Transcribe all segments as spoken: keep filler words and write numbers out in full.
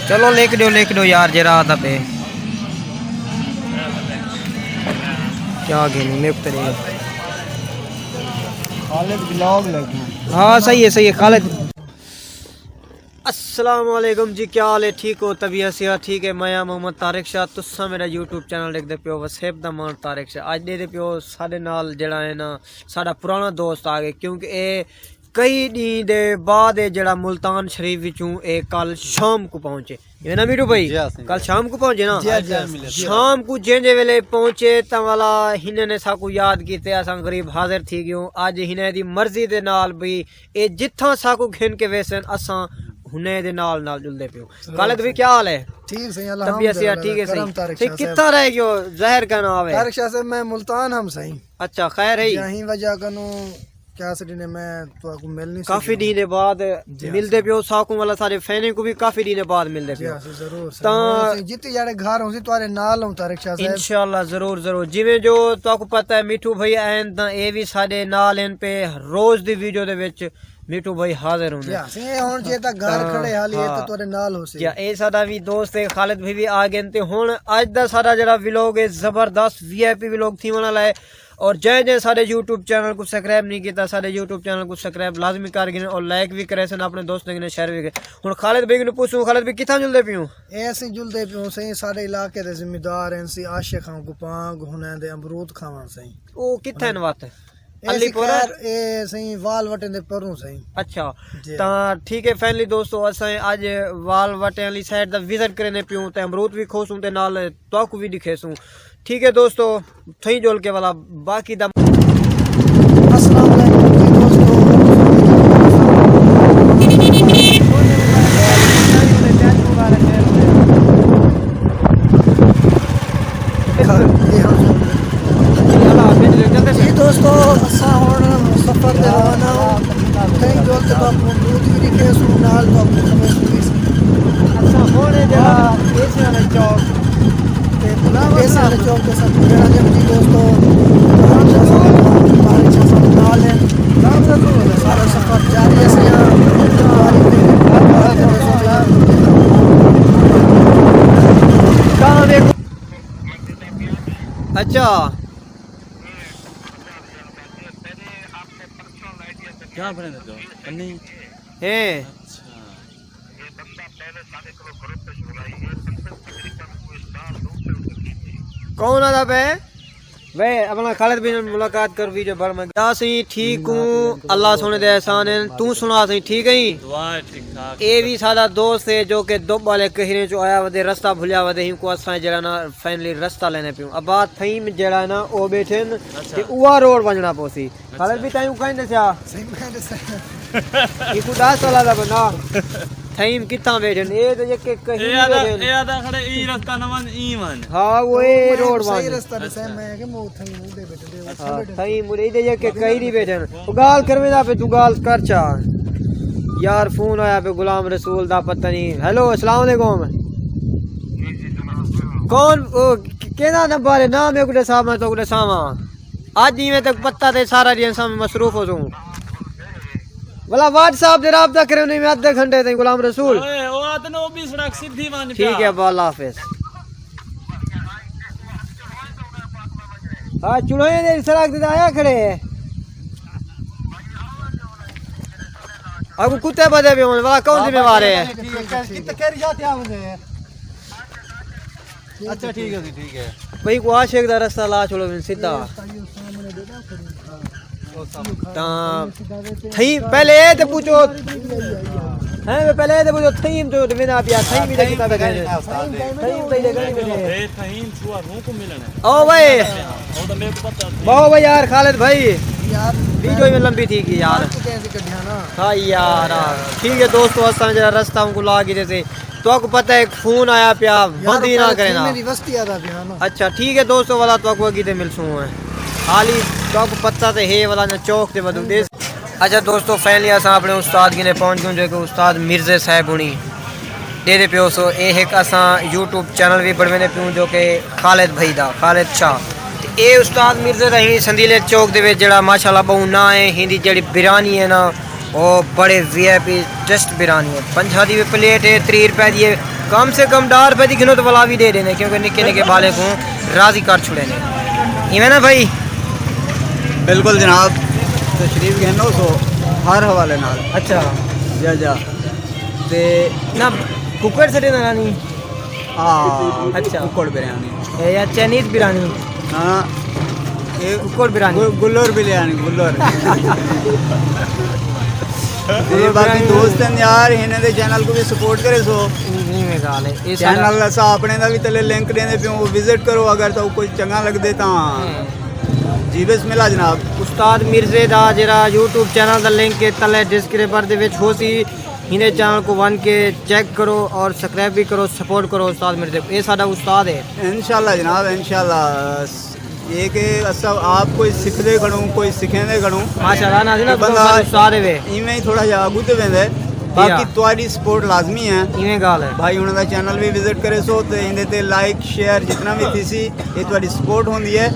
چلو لکھ ݙیو، لکھ ݙیو یار، جیڑھا آندا پئے۔ کیا گھنی میک تیرے۔ خالد بلاگ لگی۔ ہاں، صحیح ہے، صحیح ہے خالد۔ السلام علیکم جی، کیا حال ہے؟ ٹھیک ہو؟ طبیعت صحت ٹھیک ہے؟ میں ہاں محمد طارق شاہ، تساں میرا یوٹیوب چینل ݙیکھدے پیو، وسیب دا مان طارق شاہ۔ اڄ ݙیکھدے پیو ساݙے نال جیڑھا ہے نا، ساݙا پراݨا دوست آ ڳئے، کیونکہ اے کئی ݙینھ دے بعد اے جیڑھا ملتان شریف وچوں اے کل شام کوں پہنچے۔ ایویں نا میٹھو بھائی؟ جی ہاں سئیں۔ کل شام کوں پہنچے نا؟ جی ہاں، جی ہاں۔ شام کوں جیندے ویلے پہنچے تاں والا ہنیں نے ساکوں یاد کیتے، اساں غریب حاضر تھی ڳیوں۔ اڄ ہنیں دی مرضی دے نال بھئی اے جتھاں ساکوں گھن کے ویسن، اساں ہنیں دے نال نال جلدے پیوں۔ ضرور خالد بھائی، سئیں۔ کیا حال ہے؟ ٹھیک سئیں، طبیعت صحت ٹھیک ہے سئیں؟ کرم طارق شاہ صاحب۔ کتھاں رہ ڳیو؟ ظاہر کرنا آوے۔ طارق شاہ صاحب، میں ملتان ہم سئیں۔ اچھا، خیر ہے؟ جی، اہیں وجہ کنوں کیا سݙی نے میں تہاکوں مل نہیں کافی سڳیا۔ ݙینھ دے بعد جی ہاں ملدے سئیں۔ پیو ساکوں، والا سارے فینیں کوں بھی کافی ݙینھ دے بعد ملدے جی پیو۔ ہاں سئیں، ضرور سئیں۔ تاں ہاں سئیں، جتھے جیڑھے گھر ہوں سئیں تہاݙے نال ہوں طارق شاہ صاحب۔ انشاءاللہ، ضرور، ضرور۔ جیویں جو تہاکوں پتہ ہے میٹھو بھائی آئن تاں اے بھی ساݙے نال ہن پئے روز دی ویڈیو دے وچ۔ میٹھو بھائی حاضر ہوندے۔ جی ہاں سئیں، اے ہݨ جے تاں گھر ہاں، کھڑے حالی ہے ہاں۔ تاں تہاݙے نال ہو سئیں۔ جی، اے ساݙا بھی دوست ہے خالد بھائی بھی آ ڳئے تے ہݨ اڄ دا ساݙا جیڑھا ولاگ ہے زبردست وی آئی پی ولاگ تھیوݨ والا ہے۔ اور جئیں جئیں ساݙے یوٹیوب چینل کوں سبسکرائب نہیں کیتا، ساݙے یوٹیوب چینل کوں سبسکرائب لازمی کر گھنن اور لائک بھی کریسن، اپݨے دوستاں کنے شیئر بھی کرن۔ ہݨ خالد بھائی کوں پچھوں، خالد بھائی کتھاں جلدے پیوں؟ اے سئیں جلدے پیوں سئیں، ساݙے علاقے دے ذمہ دار ہن سئیں عاشق خان گپانگ، ہنیں دے امرود کھاوݨ سئیں۔ او کتھاں ہن وت؟ اے علی سئیں پور؟ خیر، اے سئیں وال وٹیں دے پروں سئیں۔ اچھا۔ جی۔ تاں ٹھیک ہے فائنلی دوستو، اساں اڄ وال وٹیں والی سائیڈ دا وزٹ کریندے پیوں تے امرود بھی کھوسوں تے نال تہاکوں بھی ݙکھیسوں۔ ٹھیک ہے دوستو، تھئی جول کے والا باقی دا۔ السلام علیکم جی دوستو۔ جی دوستو، اساں ہݨ سفر تے روانہ ہوں۔ تھئی جول تے تہاکوں امرود بھی ݙکھیسوں، نال تہاکوں کھوسوں بھی۔ اساں ہݨ جیڑھا اے سی والے چوک تے اے سی والے چوک تے سب جیڑھا جب جی دوستو، طارق شاہ صاحب نال ہے۔ سارا سفر جاری ہے سئیں۔ اچھا۔ کیا بݨے ݙیندے ہو؟ پنی؟ ہیں۔ اچھا۔ کون آندا پئے؟ وے اپݨا خالد بھائی نال ملاقات کر، ویڈیو بݨ میں۔ یا سئیں ٹھیک ہوں، اللہ سونے دے احسان ہن۔ توں سݨا سئیں ٹھیک ہیں؟ دعا ہے ٹھیک ٹھاک۔ اے بھی ساݙا دوست ہے جو کہ دب والے کہیریں چوں آیا ودے، رستہ بھلیا ودے، ہی کو اساں جیڑھا نا فائنلی رستہ لیندے پیوں۔ عباد فہیم جیڑھا نا او ٻیٹھن اچھا۔ تے اوہا روڈ ونڄݨا پوسی۔ خالد بھائی تائیں کہیں ݙسیا؟ سئیں میں ݙسیا۔ ایکوں ݙس سالا دا بندہ۔ تھئیم کتھاں ٻیٹھن؟ اے تے یکے کہیں اے آہدا، ٻیٹھن۔ اے آہدا کھڑے ایں رستہ نہ ونڄ، ایں ونڄ۔ ہاں، او اے او میں روڈ صحیح ونڄ۔ رستہ ݙسیا، میں کہ میں اتھاں ہی مڑدے ٻیٹھے، اتھاں ہاں، ٻیٹھے۔ تھئیم مڑ، ایݙے یکے کہیں نہیں ٻیٹھن۔ او ڳالھ کرویندا پئے، توں ڳالھ کر چا۔ یار، فون آیا پئے غلام رسول دا، پتہ نہیں۔ ہیلو، السلام علیکم۔ کون؟ او، کیندا نمبر ہے؟ نام میکوں ݙسا، میں تہاکوں ݙساواں۔ اڄ ایویں تک پتہ تے سارا ݙینہہ اساں مصروف ہوسوں۔ ولا واٹس ایپ تے رابطہ کرے، انہیں میں ادھے گھنٹے تئیں غلام رسول۔ اوئے، او آ تے نو بی سڑک سدھی ونڄ ٹھیک پیا۔ ہے، ابا، اللہ حافظ۔ ہاں، چڑوئیں دے سڑک تے آیا کھڑے۔ اڳوں کتے ٻدھے پئے ہن، ولا کون ذمہ وار ہے؟ ٹھیک ہے، کتے کیڑھی جا تے آوندے؟ اچھا، ٹھیک ہے جی، ٹھیک ہے۔ بھئی، کو عاشق دا رستہ لا چھوڑو سدھا۔ تاں تھئیم پہلے اے تے پچھو۔ ہیں، پہلے اے تے پچھو، تھئیم جو ویندا پیا، تھئیم بھی تے کتا پیا۔ تھئیم تے ڳئے۔ اے تھئیم چھوا روح کو ملنا ہے۔ او بھائی۔ او تو میرے کو پتہ ہے۔ واہ بھائی یار، خالد بھائی۔ یار، ویڈیو میں لمبی تھی گئی یار۔ ہاں یار، ٹھیک ہے دوستو، اساں جیڑھا رستہ ہوں کو لا کے جیسے تہاکوں پتہ ہے، ہک فون آیا پیا، یار، بند ہی نہ کرے نا۔ میری وستی آدا پیا نا۔ اچھا، ٹھیک ہے دوستو، والا تہاکوں اڳی تے ملسوں ہے۔ حالی تہاکوں پتہ تے ہے، والا نہ چوک تے ودوں ݙیس۔ اچھا دوستو، فائنلی اساں اپݨے استاد کنے پہنچ ڳیوں، جو کہ استاد مرزے صاحب ہݨی ݙیہدے پیو سو۔ اے ہک اساں یوٹیوب چینل وی بݨویندے پیوں، جو کہ خالد بھائی دا، خالد شاہ۔ تے اے استاد مرزے دا ہی سندیلے چوک دے وچ جیڑھا ماشاءاللہ ٻہوں ناں ہے، ہیندی جیڑھی بریانی ہے نا، او بڑے وی آئی پی ٹیسٹ بریانی ہے۔ پنجاہ دی وی پلیٹ ہے، تریہہ روپے دی ہے، کم سے کم ݙاہ روپے دی گھنو تے ولا وی ݙے ݙیندے، کیونکہ نکے نکے ٻالیں کوں راضی کر چھوڑیندے۔ ایویں نا بھائی؟ بالکل جناب، تشریف گھنو سو ہر حوالے نال۔ اچھا۔ جا جا۔ تے نہ، ککڑ سٹے نہ رانی۔ ہاں، اچھا۔ ککڑ بریانی۔ اے یا چائنیز بریانی؟ ہاں۔ اے ککڑ بریانی۔ گل-، گلور بریانی، گلور۔ تے باقی بریانی۔ دوست ہیں یار، انہاں دے چینل کو بھی سپورٹ کرے سو۔ ایویں ڳالھ ہے۔ اے سارا چینل اساں اپݨے دا بھی تلے لنک ݙیندے پیوں، وزٹ کرو اگر تہاکوں کچھ چنڳا لڳدے تاں۔ ہوں۔ جی بسم اللہ جناب۔ استاد مرزے دا جیڑھا یوٹیوب چینل دا لنک ہے تلے ڈسکرپشن دے وچ ہوسی، ہندے چینل کو ونڄ کے چیک کرو اور سبسکرائب بھی کرو، سپورٹ کرو استاد مرزے کو۔ اے ساݙا استاد ہے۔ انشاءاللہ جناب، انشاءاللہ۔ یہ کہ اساں آپ کوئی سکھدے کھڑوں، کوئی سکھیندے کھڑوں۔ ماشاءاللہ، ناظرین، کہ بندہ استاد ہے وے۔ ایویں ہی تھوڑا جہا اڳوں تے ویندا ہے۔ جی باقی ہاں۔ تہاݙی سپورٹ لازمی ہے۔ ایویں ڳالھ ہے۔ بھائی انہاں دا چینل بھی وزٹ کرے سو تے ایندے تے لائک، شیئر جتنا بھی تھیسی، یہ تہاݙی سپورٹ ہوندی ہے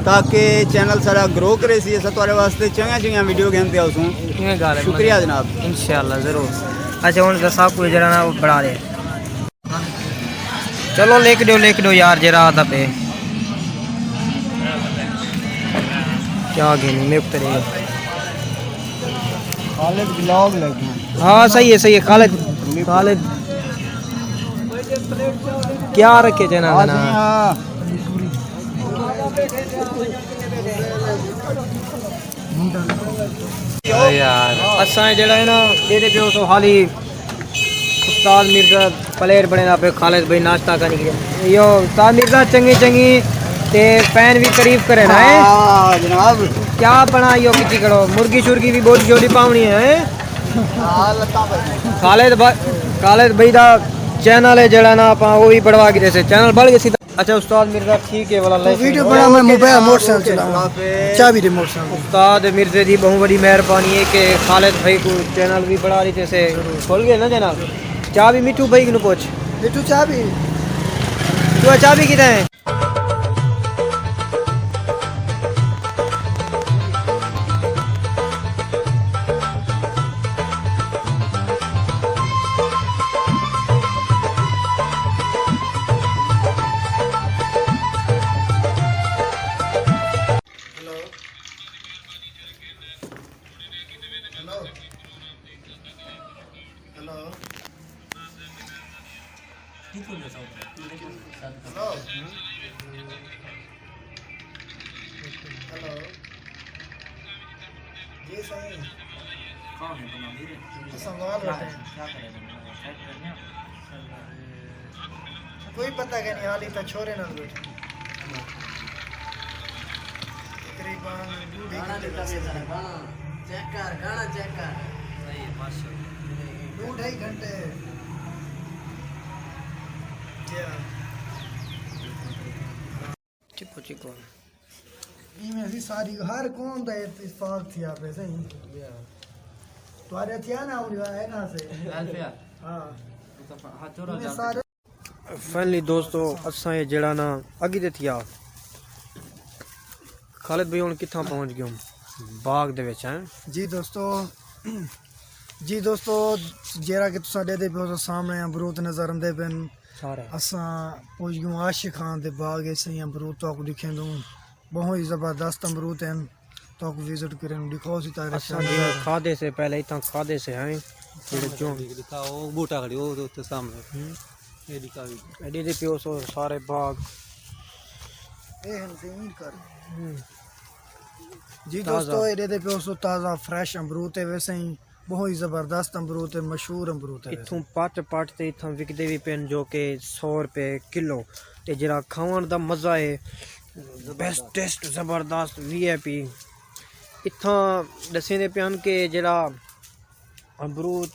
تاکہ چینل سارا گرو کرے سی، اساں تہاݙے واسطے چنگیاں چنگیاں ویڈیو گھن تے آؤسوں۔ ایویں ڳالھ ہے۔ شکریہ جناب۔ انشاءاللہ ضرور۔ اچھا ہݨ تاں سب کچھ جیڑھا نا او بݨا لے۔ چلو لکھ ݙیو، لکھ ݙیو یار، جیڑھا آندا پئے۔ کیا گھنی میک تیرے۔ خالد ولاگ لگے۔ ہاں، صحیح ہے، صحیح ہے، خالد، خالد۔ کیا رکھے چینل دا ناں؟ ہاں۔ اساں جیڑھا ہے نا، ݙیہدے پیوں سو حالی استاد مرزا پلیٹ بݨیندا پئے، خالد بھائی ناشتہ کرݨ ڳئے۔ یو استاد مرزا چنڳی چنڳی تے فین بھی تعریف کرے نا، ہیں؟ ہاں جناب۔ کیا بݨا یو کیتی کھڑو؟ مرغی شرغی بھی بولی شولی پاوݨی ہے، ہیں؟ ہاں، لتاں بھائی۔ خالد بھا-، خالد بھائی دا چینل ہے جیڑھا نا، اپاں او وی بݨوا کے ݙیسے، چینل بݨ ڳئے سیدھا۔ اچھا استاد مرزا، ٹھیک ہے والا تو لائف ویڈیو ہے۔ بݨا، میں موبائل موٹر سائیکل چلاواں۔ چابی دے موٹر سائیکل۔ استاد مرزے دی ٻہوں وݙی مہربانی ہے کہ خالد بھائی کو چینل بھی بݨا ݙتے سے۔ کھل ڳئے نا چینل۔ چابی مٹھو بھائی کنوں پچھ۔ مٹھو چابی۔ تو چابی کتھاں ہے؟ Hello. Hello. Hello. Hello. Hello. جی سائیں۔ کون ہے بندہ میرے؟ اساں وال کیا بیٹھے ہے؟ ہیں۔ کیا کرے بندہ؟ چیک کرنے ہیں۔ کوئی پتہ کہ نہیں، حالی تاں چھورے نال بیٹھے۔ تقریباً ݙو ݙھائی گھنٹے لڳے۔ گانا چیک کر، گانا چیک کر۔ صحیح ہے، ماشاءاللہ۔ ݙو ݙھائی گھنٹے۔ جی ہاں۔ چکو، چکو۔ ایویں اسی ساری ہر قوم دا اتفاق تھیا پئے سئیں۔ تہاݙے تھیا نا، او ہے نا سئیں۔ ویلفیئر۔ ہاں۔ ایویں سارے۔ فائنلی دوستو، اساں اے جیڑھا نا اڳی تے تھیا۔ خالد بھائی ہݨ کتھاں پہنچ ڳیوں؟ باغ دے وچ ہیں۔ جی دوستو، جی دوستو، جیڑھا کہ تساں ݙیہدے پیو سو سامݨے امرود نظر آندے پن۔ سارے۔ اساں پہنچ ڳیوں عاشق خان دے باغ اچ، سئیں امرود تہاکوں ݙکھیندوں۔ ٻہوں ہی زبردست امرود ہن۔ تہاکوں وزٹ کرݨ ݙکھاؤ سی تاں اساں رکھیاں جی نظر۔ کھادے سے پہلے اتھاں کھادے سے ہیں۔ جیڑھے جو ݙکھا او بوٹا کھڑی او تے سامݨے۔ ہوں۔ اے ݙکھا وی۔ اے ݙیہدے پیو سو سارے باغ۔ اے ہن زمین کر۔ ہوں۔ جی تازہ۔ دوستو، اے ݙیہدے پیو سو تازہ فریش امرود ہے ویسے ہی۔ ٻہوں ہی زبردست امرود ہے، مشہور امرود ہے۔ اتھوں پٹ پٹ تے اتھاں وکدے وی پن جو کہ سو روپے کلو۔ تے جیڑھا کھاوݨ دا مزہ ہے، بیسٹ ٹیسٹ، زبردست، وی آئی پی۔ اتھاں ݙسیندے پئے ہن کہ جیڑھا امرود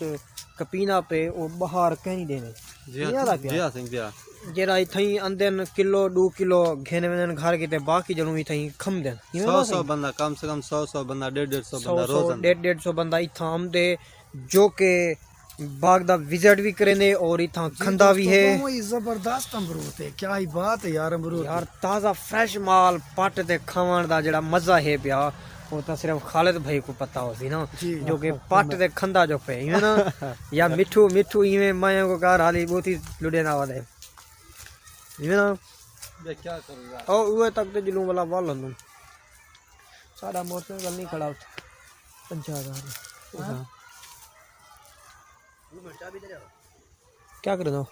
کپینا پئے، او ٻاہر کہیں نہیں ݙیندے۔ جی ہاں، جی ہاں سئیں، جی ہاں۔ جیڑھا اتھائیں آندن کلو ݙو کلو گھن ویندن گھر کیتے، باقی جلوں اتھائیں کھمدن۔ ایویں سو نا سو سئیں؟ بندہ، کم سے کم سو سو بندہ، ݙیڈھ ݙیڈھ سو بندہ سو سو، روز آندے۔ ݙیڈھ ݙیڈھ سو بندہ اتھاں آمدے، جو کہ باغ دا وزٹ وی کریندے اور اتھاں جی کھندا وی دوستو، ہے۔ ٻہوں ہی زبردست امرود ہے، کیا ہی بات ہے یار امرود یار، دی۔ تازہ فریش مال پٹ تے کھاوݨ دا جیڑھا مزہ ہے پیا، او تاں صرف خالد بھائی کوں پتہ ہوسی نا، جی۔ جو کہ پٹ تے کھندا جو پئے، ایویں نا؟ یا مٹھو، مٹھو ایویں مائیں کوں کار حالی بہت ہی لڈے نہ ودے۔ ایویں نا؟ او اوے تک تے جلوں والا ول ہندوں۔ ساڈا موٹر سائیکل نہیں کھڑا اتھے۔ پنجاہ ہزار۔ ہاں۔ کیا کرے دو؟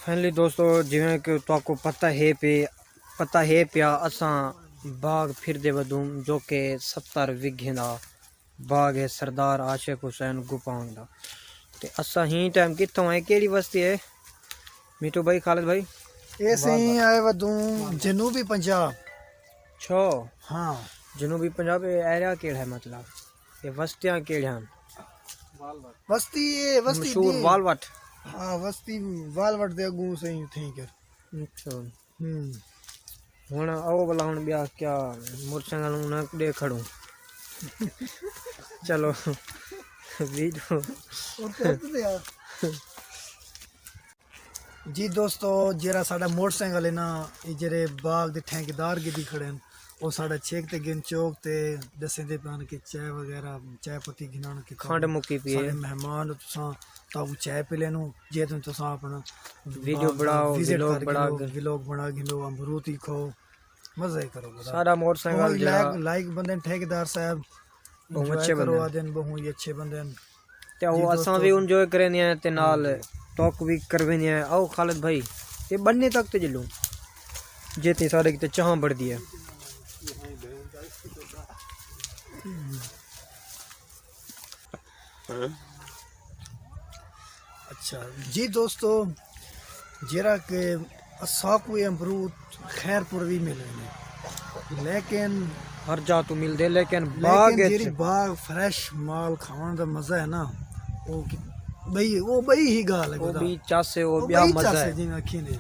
فائنلی دوستو، جیویں کہ تہاکوں پتہ ہے پی، پتہ ہے پیا، اساں باغ پھردے ودوں، جو کہ ستر وگھیں دا باغ ہے سردار عاشق حسین گپانگ دا۔ تے اساں ہی ٹائم کتھوں آئے، کیڑی وستی ہے؟ میٹھو بھائی، خالد بھائی؟ اے سئیں آئے ودوں جنوبی پنجاب۔ چھو؟ ہاں۔ جنوبی پنجاب، اے ایریا کیڑا ہے مطلب؟ اے وستیاں کیڑیاں ہن؟ وستی، اے وستی مشہور دی۔ والوٹ۔ ہاں، وستی والوٹ دے اگوں سئیں تھیں کر۔ اچھا۔ ہوں۔ ہݨ او ولا ہݨ ٻیا کیا موٹر سائیکل ہݨ ݙے کھڑوں۔ چلو۔ ویڈیو۔ جی دوستو، جیڑھا ساڈا موٹر سائیکل ہے نا، اے جیڑھے باغ دے ٹھیکیدار گھدی کھڑے ہن، او ساڈا چھیک تے گھن چوک تے ݙسیندے پئے ہن کہ چائے وغیرہ، چائے پتی گھنݨ کیتے کھنڈ مکی پئی ہے۔ ساڈے مہمان ہو تساں، تہاکوں چائے پلینوں، جے توں تساں اپݨا ویڈیو باغ دا بݨاؤ، وزٹ ولاگ کر بݨا گھنو، کے۔ ولاگ بݨا گھنو، امروت ہی کھاؤ، مزے کرو۔ ساڈا موٹر سائیکل بہوں ہی جیڑھا لائق، لائق بندے ہن ٹھیکیدار صاحب، بہوں انجوائے اچھے کرو بندے ہن۔ آدھے ہن، بہوں ہی اچھے بندے ہن۔ تے او جی اساں دوستو۔ وی انجوائے کریندے ہیں تے نال ہاں جی۔ ٹاک وی کرویندے ہیں۔ او خالد بھائی، اے بننے تک تے جلوں۔ جے تے ساڈے کیتے چاہ بڑھدی ہے۔ اچھا جی دوستو، جیڑھا کہ اساکوں اے امروت خیر پور وی ملے نے، لیکن ہر جا تو ملدے، لیکن باغ لیکن اچ جیڑھی باغ فریش مال کھاوݨ دا مزہ ہے نا، او کی-، ٻئی، او ٻئی ہی ڳالھ ہے او خدا۔ ٻئی چس ہے، او او ٻیا ٻئی مزہ چس ہے۔ ہے جیویں آکھی نے۔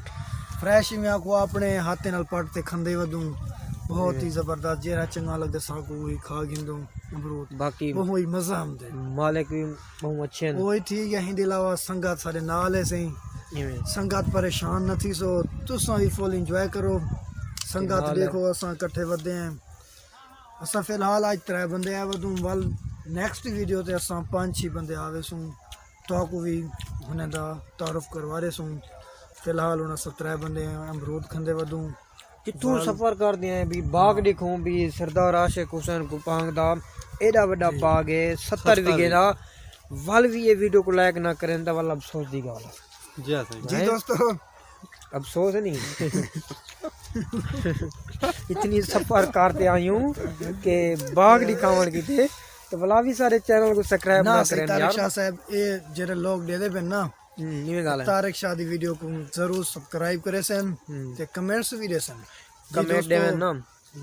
فریش میں آکھو اپݨے ہاتھیں نال پٹ تے کھندے ودوں، بہت ہی ہوں۔ زبردست، جیڑھا چنڳا لڳدے ساکوں وہی کھا گھندوں۔ امروت۔ باقی بہوں ہی مزہ آمدے۔ مالک وی بہوں اچھے ہن۔ اوہی ٹھیک ہے، ایندے علاوہ سنگت ساڈے نال ہے سئیں۔ ایویں۔ سنگت پریشان نہ تھیسو، تساں وی فل انجوائے کرو۔ سنگت نال ہے۔ ݙیکھو اساں کٹھے ودے ہیں۔ اساں فی الحال اڄ ترے بندے آئے ودوں، ول نیکسٹ ویڈیو تے اساں پنج چھی بندے آویسوں۔ تہاکوں وی انہاں دا تعارف کروا ݙیسوں۔ فی الحال ہݨ اساں ترے بندے ہیں، امروت کھندے ودوں۔ کتھوں ول سفر کردے ہیں، بھی باغ ہاں۔ ݙیکھوں، بھی سردار عاشق حسین گپانگ دا ایݙا وݙا جی۔ باغ ہے، ستر ستر وگھے وگھے۔ دا۔ ول وی اے ویڈیو کوں لائک نہ کرن تاں ول افسوس دی ڳالھ ہے۔ جی ہاں سائیں۔ جی ہیں؟ دوستو۔ افسوس نہیں۔ اتنی سفر کرتے آئی ہوں کہ باغ ݙکھاوݨ کیتے، تو ولا وی سارے چینل کوں سبسکرائب نہ نہ سئیں، کرن طارق یار۔ شاہ صاحب، اے جیڑھے لوگ ݙیہدے پن نا، ہوں، ایویں ڳالھ ہے۔ طارق شاہ دی ویڈیو کوں ضرور سبسکرائب کریسن ہوں۔ تے کمنٹس وی ݙیسن۔ جی کمنٹ دوستو، ݙیون نا۔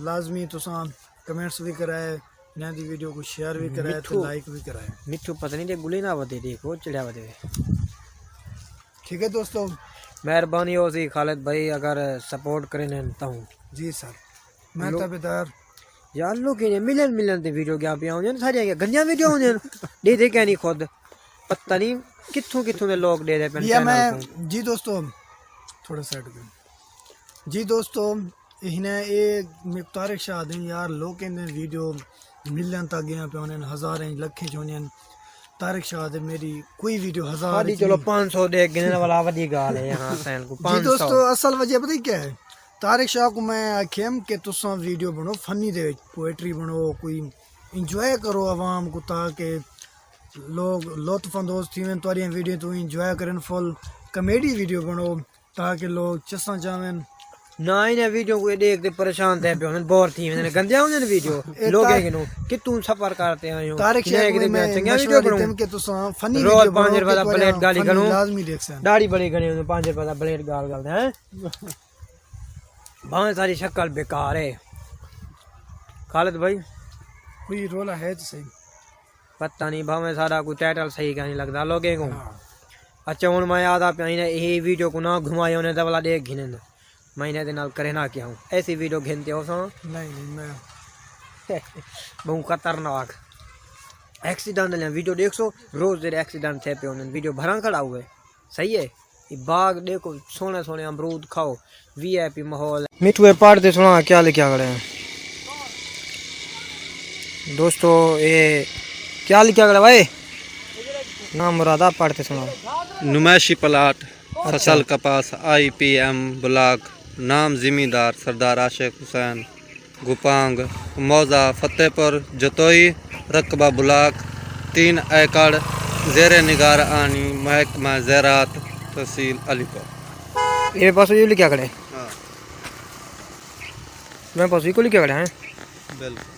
لازمی تساں کمنٹس وی کرائے، انہاں دی ویڈیو کوں شیئر وی کرائے تے مٹھو، لائک وی کرائے۔ مٹھو پتہ نہیں تے ڳلے نہ ودے، ݙیکھو چڑھیا ودے۔ ٹھیک ہے دوستو۔ مہربانی ہوسی خالد بھائی اگر سپورٹ کرن تاں۔ جی سر، میں لو-، تابعدار۔ یار لوکیں دے ملن ملن تے ویڈیو کیا پیا ہوندیاں، ساریاں کیا گندیاں ویڈیو ہوندیاں، ݙیہدے کیا نہیں خود۔ پتہ نہیں کتھوں کتھوں دے لوگ ݙیہدے پن یا چینل میں کوں۔ جی دوستو، تھوڑا سائیڈ کرو۔ جی دوستو، ہن اے طارق شاہ دے یار لوکیں دے ویڈیو ملن تاں ڳیاں پیا ہوندیاں، ہزاریں لکھیں چ ہوندیاں۔ طارق شاہ دے میری کوئی ویڈیو ہزار ساݙی وچ چلو نہیں۔ پنج سو ݙے گھنݨ والا وݙی ڳالھ ہے، ہاں، سائیں کوں جی پنج سو۔ دوستو، اصل وجہ پتہ کیا ہے؟ طارق شاہ کوں میں آکھیم کہ تساں ویڈیو بݨو فنی دے وچ، پوئٹری بݨو، کوئی انجوائے کرو عوام کوں، تاکہ لوگ لطف اندوز تھیون تہاݙیاں ویڈیو توں، انجوائے کرن، فل کامیڈی ویڈیو بݨو۔ تاکہ لوگ چساں چاون۔ نہ انہاں ویڈیو کوں ݙیکھ تے پریشان تھے پئے ہوندن، بور تھی ویندن، گندیاں ہوندیاں ویڈیو۔ اے لوگیں طا-، کنوں کہ توں سفر کر تے آئے ہو، طارق شاہ کوں میں چنگیاں ویڈیو مشورہ بݨوں۔ ݙتم کہ تساں فنی روز ویڈیو پنج بݨاؤ روپے دا کہ تہاݙے بلیڈ گالی لازمی کھنوں۔ ݙیکھسن۔ ݙاڑھی بڑی کھنوں، پنج روپے دا بلیڈ گال گال دے، ہیں؟ بھاویں ساری شکل بیکار ہے۔ خالد بھائی۔ کوئی رولا ہے تو صحیح۔ پتہ نہیں، بھاویں ساݙا کوئی ٹائٹل صحیح کائنی لڳدا لوگیں کوں۔ ہاں۔ اچھا، ہݨ میں آہدا پیا ہی نا، اے ویڈیو کوں نہ گھمائے، انہیں تے ولا ݙیکھ گھنن۔ میں انہیں دے نال کرے نہ کیا ہوں۔ ایسی ویڈیو گھن تے ہوساں۔ نہیں، نہیں، میں بہوں خطرناک۔ ایکسیڈنٹ والیاں ویڈیو ݙیکھسو، روز جیڑھے ایکسیڈنٹ تھے پئے ہوندن، ویڈیو بھراں کھڑا ہوئے۔ صحیح ہے؟ اے باغ ݙیکھو، سوہݨے سوہݨے امرود کھاؤ، وی آئی پی ماحول۔ مٹھو اے پڑھ تے سݨا، کیا لکھیا کھڑے ہیں؟ دوستو، اے کیا لکھیا کھڑا بھائی؟ نام مراد آپ پڑھ تے سناؤ۔ نمائشی پلاٹ، اچھا۔ فصل کپاس، آئی پی ایم بلاک، نام زمیندار سردار عاشق حسین، گوپانگ، موضع فتح پور جتوئی، رقبہ بلاک، تین ایکڑ، زیر نگرانی محکمہ زراعت، تحصیل علی پور۔ اے پاسو یہ لکھیا کھڑے؟ ہاں۔ میں پاسو یہ کو لکھیا کھڑا ہے؟ بالکل۔